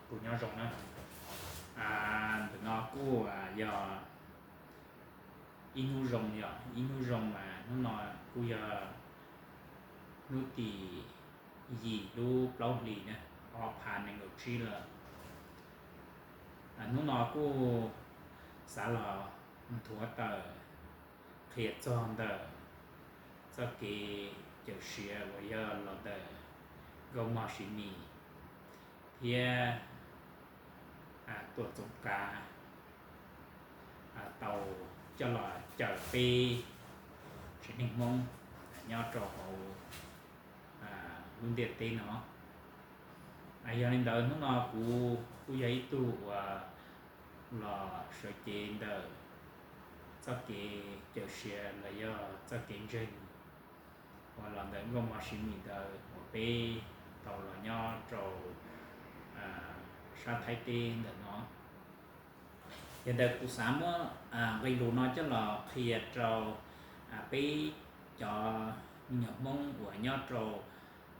Kuv nyob zoo na. Ntawm no kuj yog ib hnub zoo, yog ib hnub zoo mas hnub no kuj yog hnub tim yim lub plaub hlis na, ob phav nees nkaum tsib lawm. Hnub no kuj xav los nthuav tawm qhia txog ntawm txoj kev cawm siav uas yog los ntawm nkauj mog Siv Mis thiab Tuam Txoov Kav tau coj los cawm peb tsev neeg Hmoob nyob rau hauv lub ntiaj teb no. Yog li ntawd hnub no kuv kuj yog ib tug uas los sawv cev ntawm txoj kev cawm siav los yog txoj kev ntseeg uas los ntawm nkauj mog Siv Mis ntawd uas peb tau los nyob rau sab Thaib teb ntawm no. Yog ntawd kuv xav muab nqe lus no coj los qhia rau peb cov me nyuam Hmoob uas nyob rau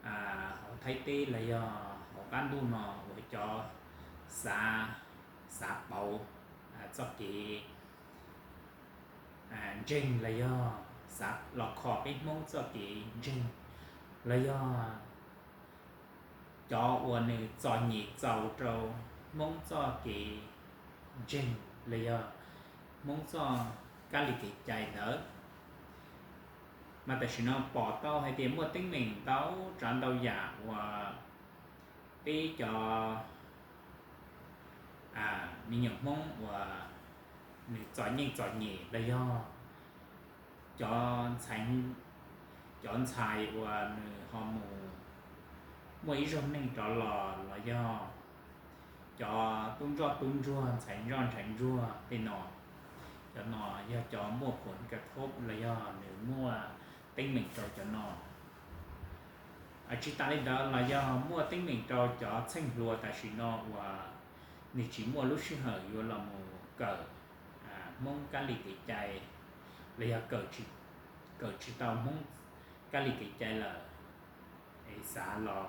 hauv Thaib teb los yog hauv qab ntuj no uas cov xav, xav pauv txoj kev ntseeg los yog xav los kho peb Hmoob txoj kev ntseeg los yog cov uas nws txom nyem txaus rau Hmoob txoj kev ntseeg los yog Hmoob txoj kab li kev cai ntawd. Mas tam sim no pom tau hais tias muaj teeb meem ntau tsav ntau yam uas peb cov me nyuam Hmoob uas nws txom nyem txom nyem los yog cov ntxhais, cov ntxhais uas nws ho mus muaj ib zaug neej rov los los yog cov tub ntsoj tub ntsuag ntxhais ntsoj ntxhais ntsuag tej no, cov no yog cov muaj phoos ka thob los yog nws muaj teeb meem rau cov no. Tsis tas li ntawd los yog muaj teeb meem rau cov txheej hluas tam sim no uas nws tsis muaj lub sij hawm yuav los mus kawm Hmoob kab li kev cai los yog kawm tsis tau Hmoob kab li kev cai lawm, es xav los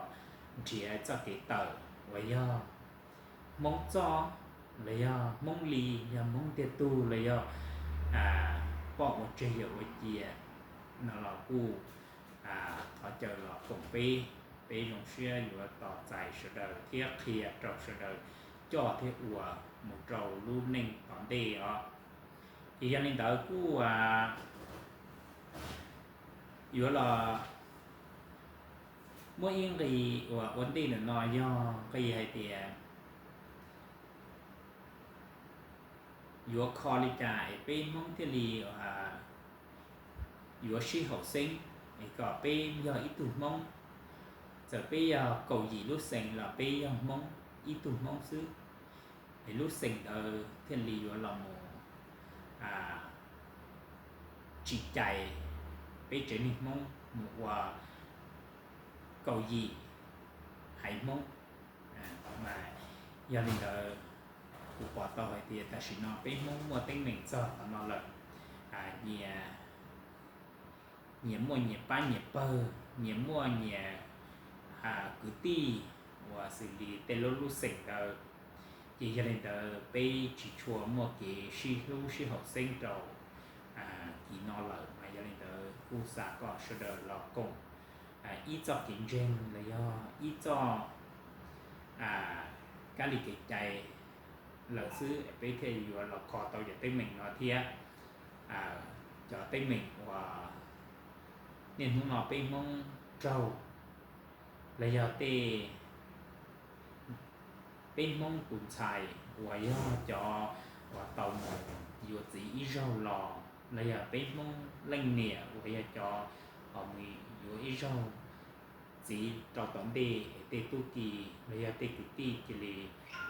nrhiav txoj kev tawm uas yog Hmoob txoj los yog Hmoob li, yog Hmoob tiag tug los yog poj ua tseg yawm ua cia no los kuj thov caw los koom peb, peb zoo siab yuav tos txais sawv daws thiab qhia rau sawv daws coj thiab ua mus rau lub neej tom ntej os. Ces yog li ntawd kuj yuav los muab ib nqi uas ua ntej ntawm no yog nqi hais tias yuav kho li cas es peb Hmoob thiaj li yuav sib haum xeeb es kom peb yog ib tug Hmoob. Txawm peb yog kaum yim lub xeem los peb yog Hmoob, ib tug Hmoob xwb, es lub xeem ntawd thiaj li yuav los mus tsim cais peb tsev neeg Hmoob mus ua kaum yim haiv Hmoob. Mas yog li ntawd kuv pom tau hais tias tam sim no peb Hmoob muaj teeb meem txog qhov no lawm, nyias, nyias muaj nyias pab nyias pawg, nyias muaj nyias kwv tij uas xws li tej lub lub xeem ntawd. Ces yog li ntawd peb tsis tshua muaj kev sib hlub sib haum xeeb rau kis no lawm, mas yog li ntawd kuj xav kom sawv daws los koom ib txoj kev ntseeg los yog ib txoj kab li kev cai lawm xwb peb thiaj yuav los kho tau cov teeb meem no thiab. Cov teeb meem uas niaj hnub no peb Hmoob raug los yog tej peb Hmoob tus ntxhais uas yog cov uas tau mus yuav txiv ib zaug los, los yog peb Hmoob leej niam uas yog cov uas mus yuav ib zaug txiv rau tom ntej es tej tub ki los yog tej kwv tij cia li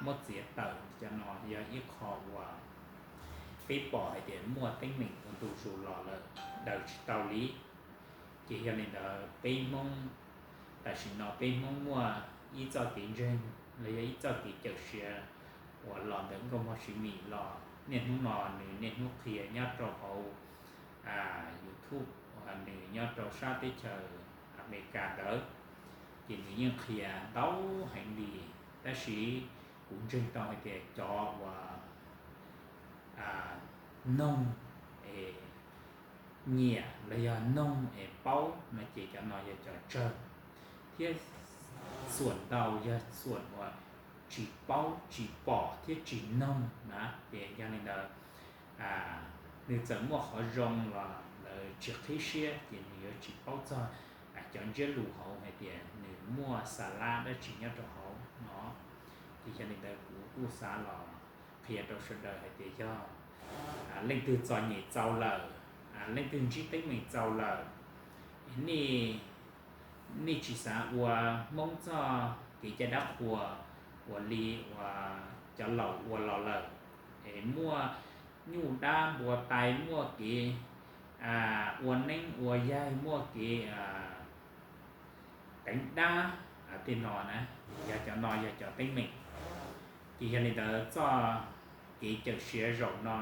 muab txiav tawm, cov no yog ib qho uas peb pom hais tias muaj teeb meem ua ntu zus los lawm daws tsis tau li. Ces yog li ntawd peb Hmoob, tam sim no peb Hmoob muaj ib txoj kev ntseeg los yog ib txoj kev cawm siav uas los ntawm nkauj mog Siv Mis los niaj hnub no nws niaj hnub qhia nyob rau hauv YouTube uas nws nyob rau sab teb chaws Amelikas ntawd, ces nws yeej qhia ntau heev li. Tab sis Kuv ntseeg tau hais tias cov uas noog es nyiam los yog noog es paub no ces cov no yog cov tsawg, thiab xuam ntau yog xuam uas tsis paub tsis pom thiab tsis noog na. Ces yog li ntawd, nws txawm muaj qhov zoo los lawv tsis qhib siab ces nws yuav tsis paub txog cov ntsiab lus hauv hais tias nws muaj xa lab dab tsi nyob rau hauv no. Ces yog li ntawd kuv kuj xav los qhia rau sawv daws hais tias yog leej twg txom nyem txaus lawm, leej twg ntsib teeb meem txaus lawm, nej, nej tsis xav ua Hmoob txoj kev cai dab qhuas uas li uas cov laus ua los lawm, es muaj nyuj dab npua tais, muaj kev ua neeb ua yaig, muaj kev teev dab tej no na, yog cov no yog cov teeb meem. Ces yog li ntawd txoj kev cawm siav zaum no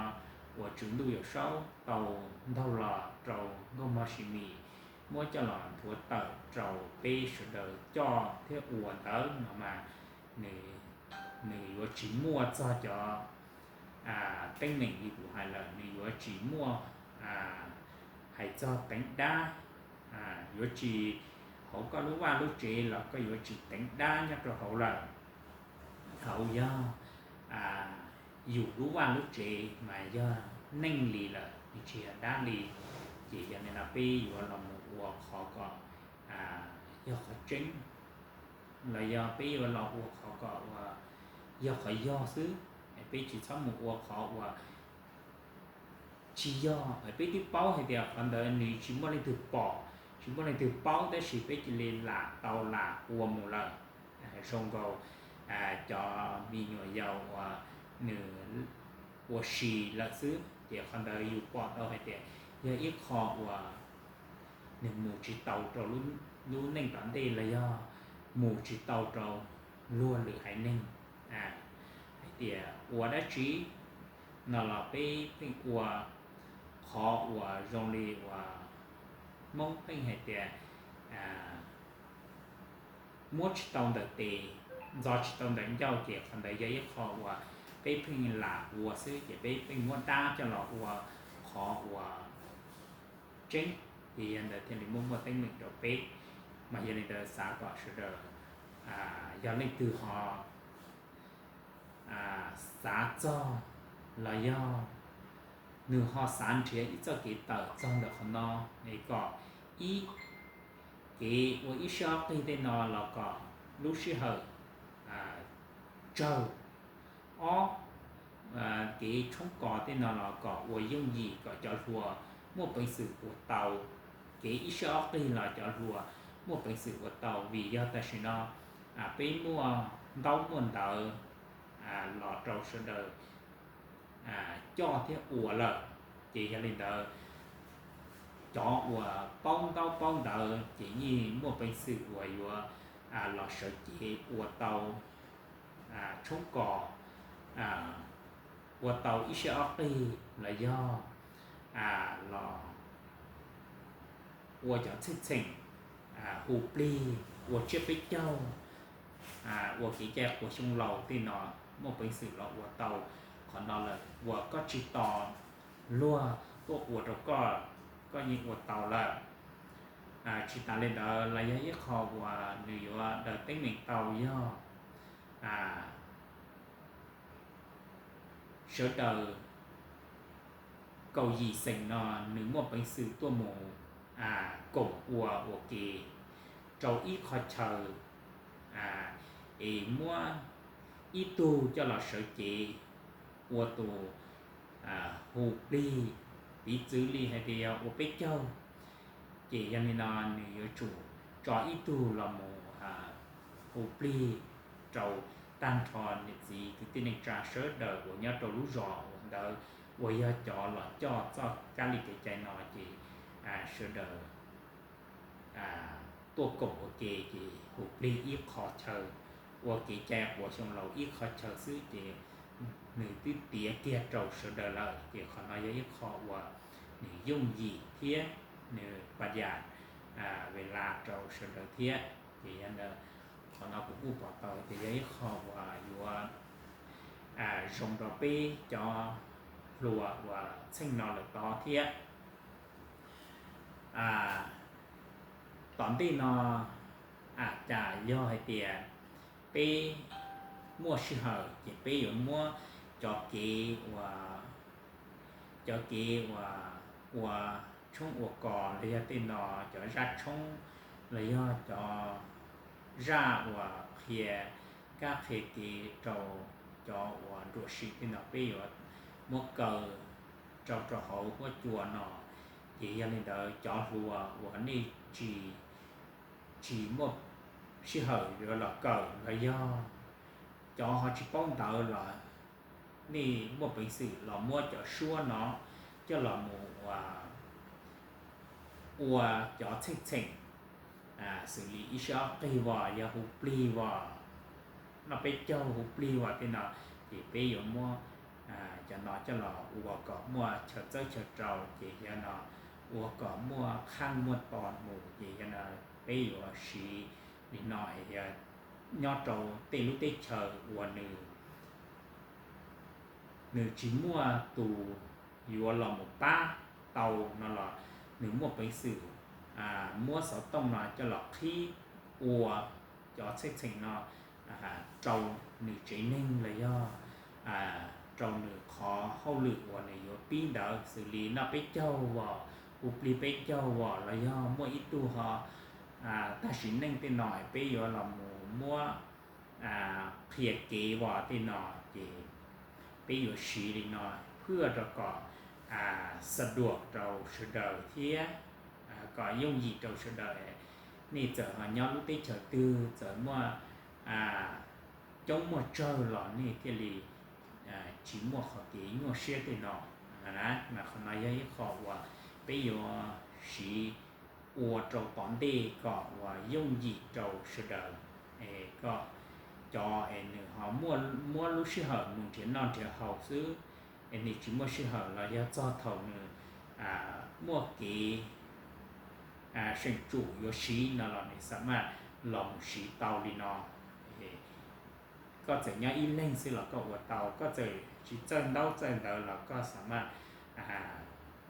uas Tswv Ntuj Yawm Saub tau ntaug los rau Nkauj Mog Sis Mis muab coj los nthuav tawm rau peb sawv daws coj thiab ua ntawd no mas nws yuav tsis muaj txog cov teeb meem li kuv hais lawm, nws yuav tsis muaj hais txog teev dab, yuav tsis, hauv koj lub vaj lub tsev los koj yuav tsis teev dab nyob rau hauv lawm. Hauv yog yus lub vaj lub tsev mas yog neeg li lawm, nws tsis yog dab li. Ces yog li no peb yuav los mus ua qhov kom yog qhov tseeb, los yog peb yuav los ua qhov kom uas yog qhov yog xwb, peb tsis txhob mus ua qhov uas tsis yog. Peb twb paub hais tias qhov ntawd nws tsis muaj leej twg pom, tsis muaj leej twg paub, tab sis peb cia li lam tau lam ua mus lawm. Zoo nkaus cov me nyuam yaus uas nws ua si lawm xwb, ces qhov ntawd yus pom tau hais tias yog ib qho uas nws mus tsis tau rau lub neej tom ntej los yog mus tsis tau rau luag lwm haiv neeg. Hais tias ua dab tsi no los peb pheej ua qhov uas zoo li uas Hmoob pheej hais tias muab tsis tau ntawm tes, ntxo tsis tau ntawm ncauj, ces qhov ntawd yog ib qho uas peb pheej lam ua xwb, ces peb pheej muab dab coj los ua qhov uas tseeb, ces yog ntawd thiaj li muaj muaj teeb meem rau peb. Mas yog li ntawd xav kom sawv daws yog leej twg ho xav txog los yog nws ho xav nrhiav ib txoj kev tawm txog ntawm qhov no, es kom ib, kev ua ib siab ob qig tej no los kom lub sij hawm tsawg. Ob, kev tshoob kos tej no los kom ua yooj yim kom cov hluas muaj peev xwm ua tau. Kev ib siab ob qig los cov hluas muaj peev xwm ua tau, vim yog tam sim no peb muaj ntaub muaj ntawv los rau sawv daws coj thiab ua lawm. Ces yog li ntawd, cov uas paub ntaub paub ntawv ces yeej muaj peev xwm uas yuav los sawv cev ua tau tshoob kos, ua tau ib siab ob qig los yog los ua cov txheej txheem, hu plig, ua tsiab peb caug, ua kev cai quas xyoo laus tej no, muaj peev xwm los ua tau qhov no lawm. Uas koj tsis tos luag tuaj ua rau koj, koj yeej ua tau lawm. Tsis tas li ntawd los yog ib qho uas nws yuav daws teeb meem tau yog sawv daws kaum yim xeem no nws muaj peev xwm tuaj mus koom ua ua ke rau ib qho chaw, es muab ib tug coj los sawv cev ua tus hu plig, piv txwv li hais tias yog ua peb caug, ces yog li no nws yuav tsum tso ib tug los mus hu plig rau tag nrho niam txiv kwv tij neej tsa sawv daws uas nyob rau lub zos uas ntawd uas yog cov los coj txoj kab li kev cai no, ces sawv daws tuaj koom ua ke ces hu plig ib qho chaw, ua kev cai quas xyoo laus ib qho chaw xwb ces nws twb tiav kiag rau sawv daws lawm. Ces qhov no yog ib qho uas nws yooj yim thiab nws pa yam ve la rau sawv daws thiab. Ces yog ntawd, qhov no kuv kuj pom tau tias yog ib qho uas yuav zoo rau peb cov hluas uas txheej no lawm tod thiab. Tom ntej no aws cas yog hais tias peb muaj sij hawm ces peb yuav muab cov kev uas, cov kev uas ua tshoob ua kos los yog tej no, cov zaj tshoob los yog cov zaj uas qhia kab qhia kev rau cov uas nruam sim tej no peb yuav muab kaw rau rau hauv huab cua no. Ces yog li ntawd cov hluas uas nej tsis, tsis muaj sij hawm yuav los kawm los yog cov ho tsis paub ntawv los nej muaj peev xwm los muab cov suab no coj los mus ua cov txheej txheem, xws li ib sij ob qig vos, yog hu plig vos, noj peb caug hu plig vos tej no, ces peb yuav muab cov no coj los ua kom muaj chaw txawb chaw rau, ces yog no ua kom muaj qhab muaj tos mus, ces yog no peb yuav siv li no, nyob rau tej lub teb chaws uas nws nws tsis muaj tus yuav los mus pab tau no los nws muaj peev xwm muab xov tooj no coj los qhib ua cov txheej txheem no rau nws tsev neeg los yog rau nws qhov hauj lwm uas nws yuav pib ntawd, xws li noj peb caug vos, hu plig peb caug vos los yog muaj ib tug ho tag sim neej tej no peb yuav los mus muab qhia kev vos tej no, ces peb yuav siv li no phwj rau kom xa duam rau sawv daws thiab kom yooj yim rau sawv daws. Nej txawm ho nyob lub teb chaws twg, txawm muaj coob muaj tsawg los nej thiaj li tsis muaj qhov kev nyuaj siab tej no. Mas qhov no yog ib qho uas peb yuav siv ua rau tom ntej kom uas yooj yim rau sawv daws, kom cov es nws ho muab lub sij hawm mus nrhiav noj nrhiav haus xwb, es nws tsis muaj sij hawm los yog txog thaum nws muaj kev seem tsum yuav siv no los nws xam maj los mus siv tau li no. Koj txawm nyob ib leeg xwb los koj ua tau, koj txawm tsis txawj ntaub txawj ntawv los koj xam maj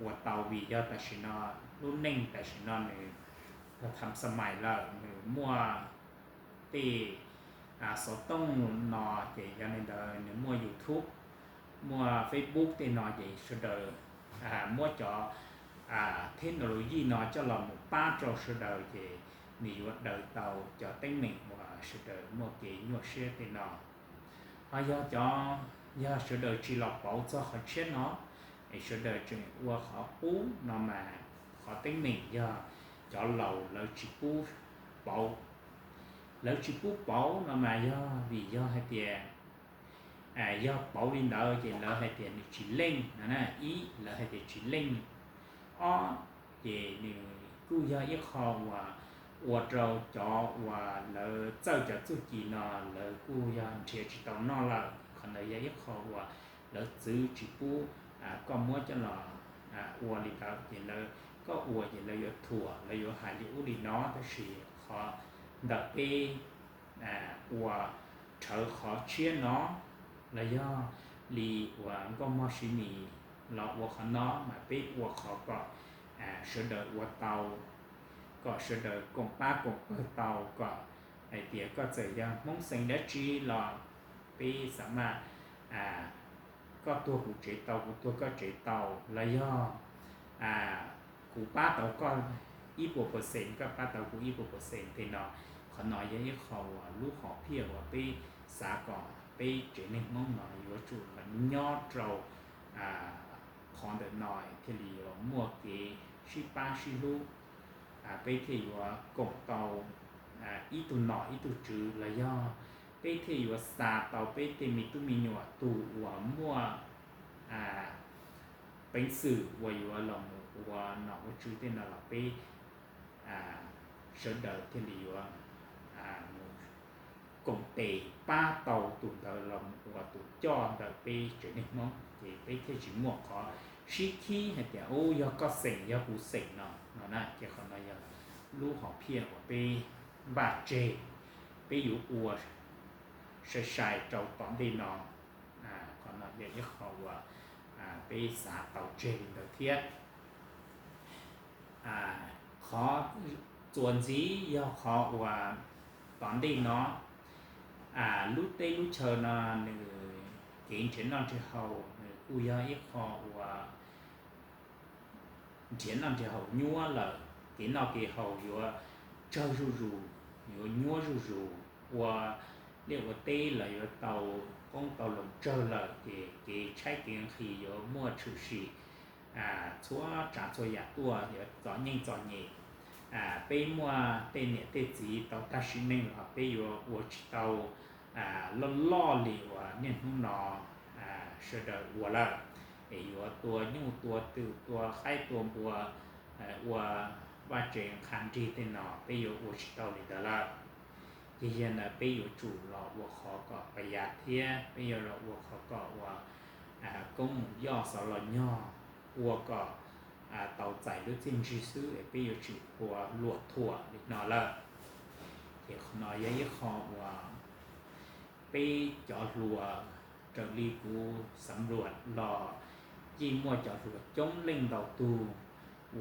ua tau, vim yog tam sim no lub neej tam sim no nws tham xa mais lawm, nws muaj tej xov tooj no, ces yog li ntawd nws muaj YouTube, muaj Facebook tej no, ces sawv daws muab cov technology no coj los mus pab rau sawv daws, ces nws yuav daws tau cov teeb meem uas sawv daws muaj kev nyuaj siab tej no. Ho yog cov, yog sawv daws tsis los pauv txog qhov tshiab no, es sawv daws tseem ua qhov qub no mas qhov teeb meem yog cov laus lawv tsis pub pauv. Lawv tsis pub pauv no mas yog vim yog hais tias yog pauv li ntawd ces lawv hais tias nws tsis leej no na, ib lawv hais tias tsis leej, ob ces nws kuj yog ib qho uas ua rau cov uas lawv txawj cov txuj ci no lawv kuj yog nrhiav tsis tau noj lawm. Qhov ntawd yog ib qho uas lawv txwv tsis pub koj muab coj los ua li ntawd, ces lawv, koj ua ces lawv yuav thuam, lawv yuav hais li ub li no, tab sis qhov ntawm peb ua rhawv qhov tshiab no los yog li uas nkauj mog Siv Mis los ua qhov no mas peb ua qhov kom sawv daws ua tau, kom sawv daws koom pab koom pawg tau, kom hais tias koj txawm yog Hmoob xeem dab tsi los peb xam maj, koj tuag kuv tsev tau, kuv tuag koj tsev tau, los yog kuv pab tau koj ib puas percent, koj pab tau kuv ib puas percent tej no. Qhov no yog ib qho uas lub hom phiaj uas peb xav kom peb tsev neeg Hmoob no yuav tsum los nyob rau qhov ntawm no thiaj li yuav muaj kev sib pab sib hlub, peb thiaj yuav koom tau ib tug nom ib tug tswv, los yog peb thiaj yuav xa tau peb tej me tub me nyuam tus uas muaj peev xwm uas yuav los mus ua nom ua tswv tej no los peb sawv daws thiaj li yuav mus koom tes pab tau tus ntawd los mus ua tus coj ntawm peb tsev neeg Hmoob, ces peb thiaj tsis muaj qhov sib khib hais tias ub yog koj xeem yog kuv xeem no no na. Ces qhov no yog lub hom phiaj uas peb npaj tseg, peb yuav ua sai sai rau tom ntej no. Yog ib qho uas peb xav tau tseg li ntawd thiab. Qhov txuas ntxiv yog qhov uas tom ntej no, lub teb lub chaw no nws kev nrhiav noj nrhiav haus nws kuj yog ib qho uas nrhiav noj nrhiav haus nyuaj lawm, kev noj kev haus yuav tsawg zuj zus, yuav nyuaj zuj zus, ua liaj ua teb los yuav tau qoob tau loo tsawg lawm ces kev tshaib kev nqhis yuav muaj tshwm sim txhua tsav txhua yam tuaj, yuav txom nyem txom nyem. Peb muaj tej niam tej txiv tau tag sim neej los peb yuav ua tsis tau loj loj li uas niaj hnub no sawv daws ua lawm, es yuav tua nyuj tua twm tua qaib tua npua, ua vaj tsev nqha nrig tej no peb yuav ua tsis tau li ntawd lawm. Ces yog ntawd peb yuav tsum los ua qhov kom pas yas thiab peb yuav los ua qhov kom uas koob mus yoj xov los nyog, ua kom tau txais lub txiaj ntsig xwb es peb yuav tsis ua luam thuam li no lawm. Ces qhov no yog ib qho uas peb cov hluas, raws li kuv xav luam los yeej muaj cov hluas coob leej ntau tug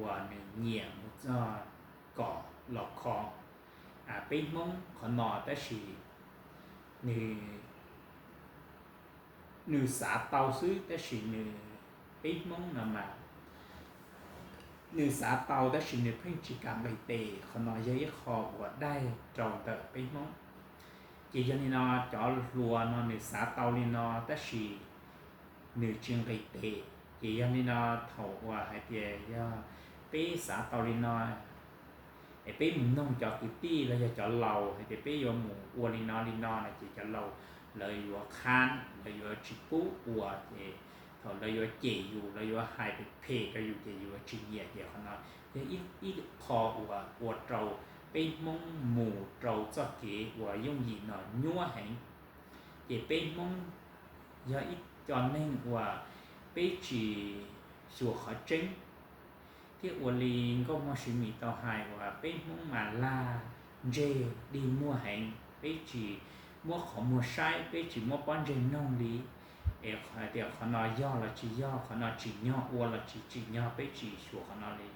uas nws nyiam mus txog kom los kho peb Hmoob qhov no tab sis nws nws xav tau xwb tab sis nws, peb Hmoob no mas nws xav tau tab sis nws pheej tsis kam nqis tes. Qhov no yog ib qho uas daig rau ntawm peb Hmoob. Ces yog li no cov hluas no nws xav tau li no tab sis nws tsis nqis tes. Ces yog li no thaum uas hais tias yog peb xav tau li no es peb mus noog cov kwv tij los yog cov laus hais tias peb yuav mus ua li no li no no ces cov laus lawv yuav qha, lawv yuav tsis pub ua ces thaum lawv yuav cem yus, lawv yuav hais phem phem rau yus ces yus yuav tsis nyiam. Ces qhov no yog ib qho uas ua rau peb Hmoob mus rau txoj kev uas yooj yim no nyuaj heev. Ces peb Hmoob yog ib co neeg uas peb tsis xyuas qhov tseeb, thiab ua li nkauj Hmoob Siv Mis tau hais uas peb Hmoob mas lag ntseg dig muag heev, peb tsis muab qhov muag saib, peb tsis muab pob ntseg noog li. Es hais tias qhov no yog los tsis yog, qhov no tsim nyog ua los tsis tsim nyog, peb tsis xyuas qhov no li.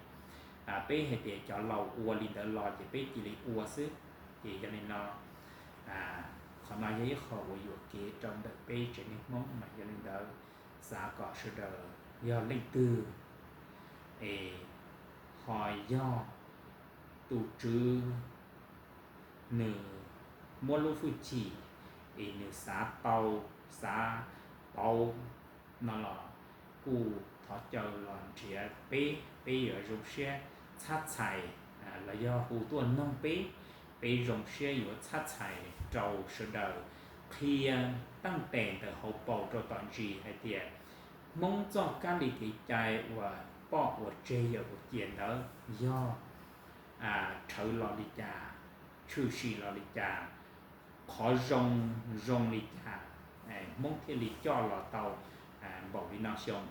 Peb hais tias cov laus ua li ntawd los ces peb cia li ua xwb. Ces yog li no qhov no yog ib qho uas yuam kev rau ntawm peb tsev neeg Hmoob mas yog li ntawd xav kom sawv daws yog leej twg es ho yog tus tswv nws muab lub hwj chim es nws xav tau, xav pauv no los kuj thov caw los nrhiav peb, peb yuav zoo siab txhab txhais los yog hu tuaj noog peb, peb zoo siab yuav txhab txhais rau sawv daws qhia taaj tes ntawm hauv paus rau tom ntsis hais tias Hmoob txoj kab li kev cai uas poj uas tseg yawm uas cia ntawd yog rhawv los li cas, tshwm sim los li cas, qhov zoo zoo li cas, Hmoob thiaj li coj los tau npaum li no xyoo.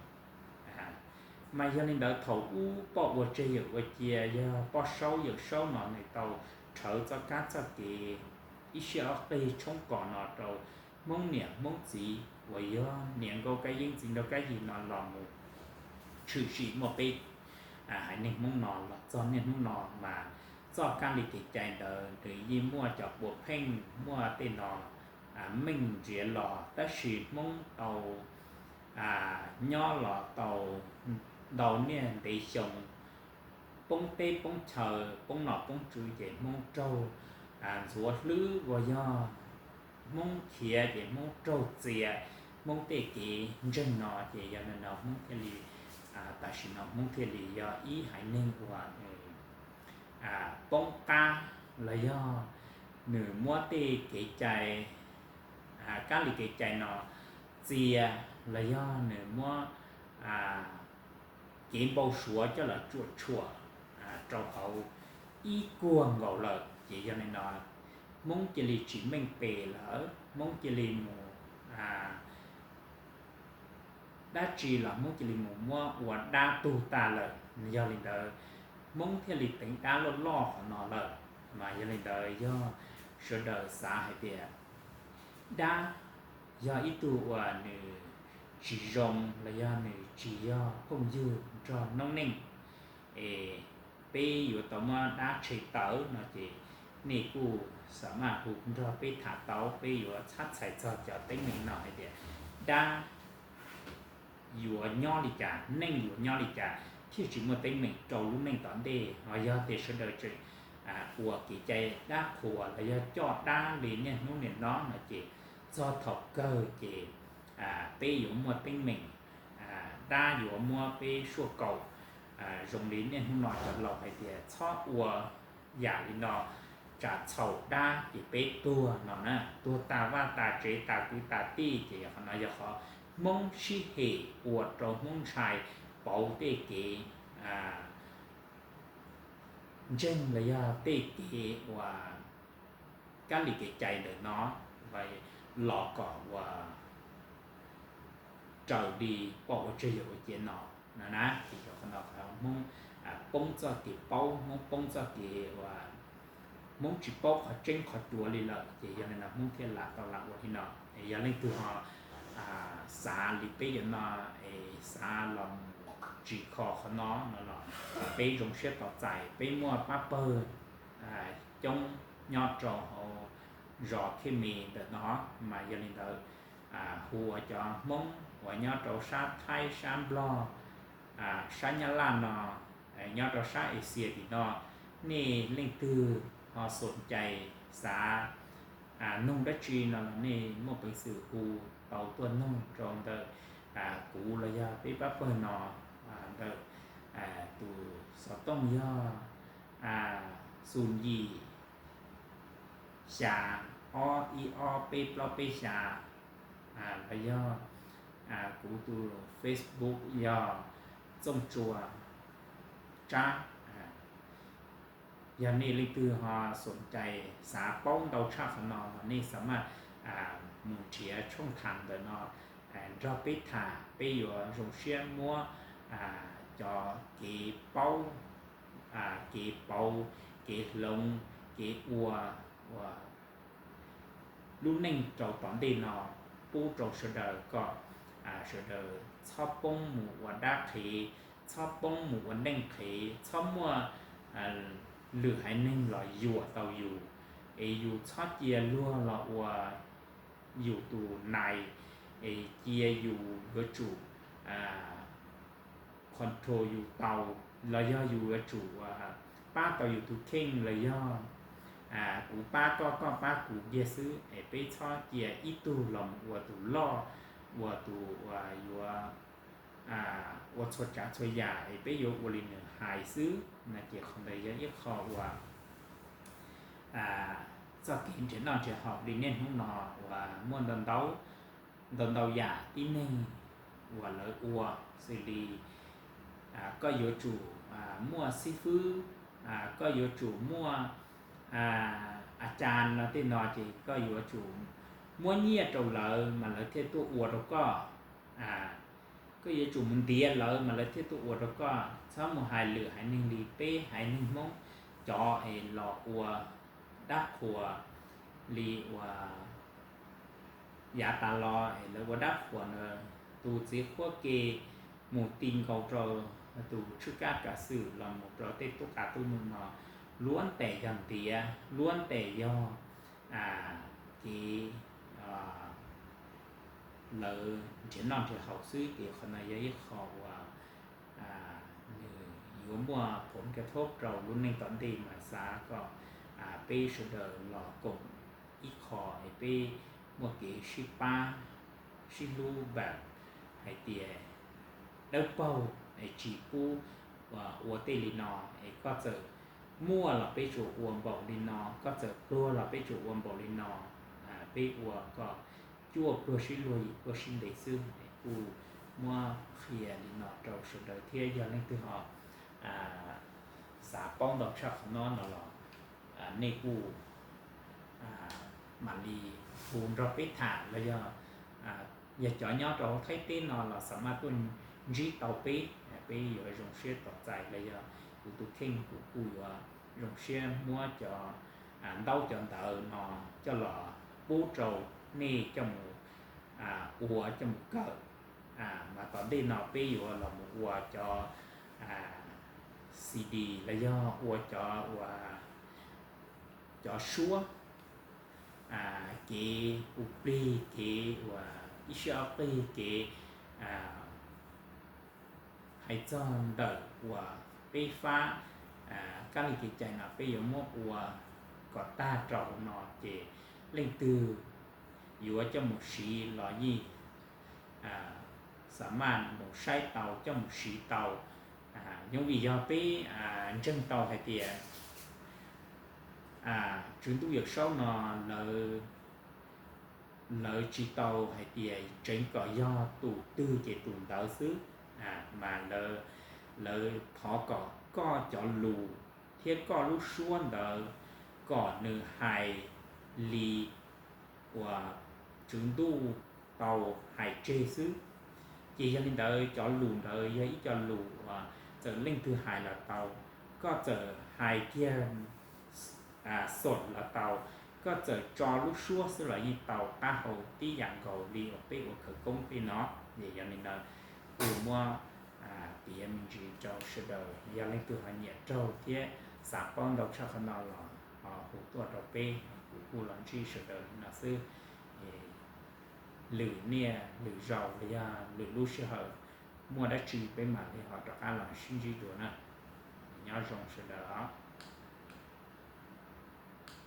Mas yog li ntawd thaum ub poj uas tseg yawm uas cia yog poj saub yawm saub no nws tau rhawv txoj kab txoj kev ib siab ob qig tshoob kos no rau Hmoob niam Hmoob txiv uas yog niam nkauj Kab Yeeb txiv nraug Kab Yig no los mus tshwm sim muaj peb haiv neeg Hmoob no los txog niaj hnub no mas txoj kab li kev cai ntawd nws yeej muaj cov puas pheej muaj tej no meej nrhiav los tab sis Hmoob tau nyob los tau ntau niaj ntev xyoo, poob teb poob chaw poob nom poob tswv ces Hmoob raug ntxhuav hlwb uas yog Hmoob khiav ces Hmoob raug txias Hmoob tej kev ntseeg no ces yog li no Hmoob thiaj li, tam sim no Hmoob thiaj li yog ib haiv neeg uas nws poob qab los yog nws muab tej kev cai, kab li kev cai no txia los yog nws muab kev npau suav coj los tsuam tshuam rau hauv ib kuag nkaus lawm ces yog li no Hmoob cia li tsis meej pem lawm, Hmoob cia li mus dab tsi los Hmoob cia li mus muab ua dab tug tag lawm. Yog li ntawd Hmoob thiaj li teev dab loj loj qhov no lawm. Mas yog li ntawd yog sawv daws xav hais tias dab yog ib tug uas nws tsis zoo los yog nws tsis yog phooj ywg nrog noob neej, es peb yuav tau muab dab tshem tawm no ces nej kuj xa maj hu nrog peb tham tau, peb yuav txhab txhais txog cov teeb meem no hais tias dab yuav nyob li cas, neej yuav nyob li cas thiaj tsis muaj teeb meem rau lub neej tom ntej. Ho yog tias sawv daws tseem ua kev cai dab qhuas los yog coj dab li niaj hnub niam no no ces txog thaum kawg ces peb yuav muaj teeb meem, dab yuav muab peb suaj kaum. Zoo li niaj hnub no cov laus hais tias txhob ua yam li no, tsam txhaum dab ces peb tuag no na, tuag tas vaj tas tsev tas kwv tas tij. Ces qhov no yog qhov Hmoob sib hem ua rau Hmoob ntshai pauv tej kev ntseeg los yog tej kev uas kab li kev cai ntawm no los kom ua raws li pom ua tseg yog ua ciav no no na. Ces yog qhov no Hmoob poob txoj kev paub, Hmoob poob txoj kev uas Hmoob tsis paub qhov tseeb qhov cuav li lawm ces yog li no Hmoob thiaj lam tau lam ua li no. Yog leej twg ho xav li peb yuav no es xav los mus tsim kho qhov no no los peb zoo siab tos txais, peb muaj pab pawg coob nyob rau hauv zos Thej Me ntawm no. Mas yog li ntawd hu ua cov Hmoob uas nyob rau sab Thaib sab Nplog sab Nyab Laj no, nyob rau sab Asia tim no, nej leej twg ho xom cai xav noog dab tsi no los nej muaj peev xwm hu tau tuaj noog rau ntawm kuv los yog peb pab pawg no ntawm tus xov tooj yog xoom yim xya ob ib ob peb plaub peb xya los yog kuv tus Facebook yog Txooj Tsua Tsab. Yog nej leej twg ho xom cai xav paub ntau tshaj qhov no los nej xa maj mus nrhiav tshooj tham ntawm no nrog peb tham, peb yuav zoo siab muab cov kev paub, kev pauv, kev hloov, kev ua, ua lub neej rau tom ntej no pub rau sawv daws kom sawv daws txhob poob mus ua dab qhev, txhob poob mus ua neej qhev, txhob muaj lwm haiv neeg los yuam tau yus, es yus txhob cia luag los ua yus tus nais, es cia yus yuav tsum control yus tau, los yog yus yuav tsum pab tau yus tus kheej los yog kuv pab koj koj pab kuv kiag xwb, es peb txhob cia ib tug los mus ua tus loj, ua tus uas yuav ua txhua tsav txhua yam es peb yuav ua li nws hais xwb no. Ces qhov ntawd yog ib qho uas txoj kev nrhiav noj nrhiav haus li niaj hnub no uas muaj ntau ntau, ntau ntau yam tib neeg uas lawv ua, xws li koj yuav tsum muaj xib fwb, koj yuav tsum muaj a cas no tej no ces koj yuav tsum muab nyiaj rau lawv mas lawv thiaj tuaj ua rau koj. Koj yuav tsum mus ntiav lawv mas lawv thiaj tuaj ua rau koj. Txhob mus hais lwm haiv neeg li, peb haiv neeg Hmoob cov es los ua dab qhuas li uas yav tas los es lawv ua dab qhuas ntawd, tus txiv qhuab ke mus ti nkaus rau tus tshwj kab kav xwm los mus rau tej tub qav tub num no, luab ntes yog ntiav, luab ntes yog kev lawv nrhiav noj nrhiav haus xwb. Ces qhov no yog ib qho uas nws yuav muaj phoom ka thob rau lub neej tom ntej mas xav kom peb sawv daws los koom ib qho es peb muaj kev sib pab sib hlub npam hais tias dawb paug es tsis pub ua tej li no. Es koj txawm muaj los peb tsuas ua npaum li no, koj txawm pluag los peb tsuas ua npaum li no, peb ua kom cuaj pluag sib luag yim pluag sib ntev xwb. Kuj muab qhia li no rau sawv daws thiab yog leej twg ho xav paub ntau tshaj qhov no no los nej kuj mam li hu nrog peb tham los yog, yog cov nyob rau hauv Thaib teb no los xa maj tuaj ntsib tau peb, peb yuav zoo siab tos txais los yog kuv tus kheej kuv kuj yuav zoo siab muab cov ntaub cov ntawv no coj los pub rau nej coj mus ua coj mus kawm Mas tom ntej no peb yuav los mus ua cov C D los yog ua cov ua cov suab, kev ua plig, kev ua ib siab ob qig, kev hais txog ntawm uas peb fab kab li kev cai no peb yuav muab ua kom tag rau no ces leej twg yuav coj mus siv los yeej xa maj mus saib tau, coj mus siv tau. Yoov vim yog peb ntseeg tau hais tias Tswv Ntuj Yawm Saub no lawv tsis tau hais tias tseev kom yog tus twg ces tus ntawd xwb, mas lawv thov kom koj cov lus thiab koj lub suab ntawd kom nws hais li uas Tswv Ntuj tau hais tseg xwb. Ces yog li ntawd cov lus ntawd yog ib co lus uas txawm leej twg hais los tau, koj txawm hais kiag xom los tau, koj txawm tso lub suab xwb los yeej tau qab hau tib yam nkaus li uas peb ua khawv koob tej no. Ces yog li ntawd kuv muab piav me ntsis rau sawv daws, yog leej twg ho nyiam raug thiab xav paub ntau tshaj qhov no los ho hu tuaj rau peb, kuv kuj los ntsib sawv daws li no xwb. Lwm niaj lwm zaus los yog lwm lub sij hawm muaj dab tsi peb mam li ho rov qab los sib ntsib dua na. Nyob zoo sawv daws os.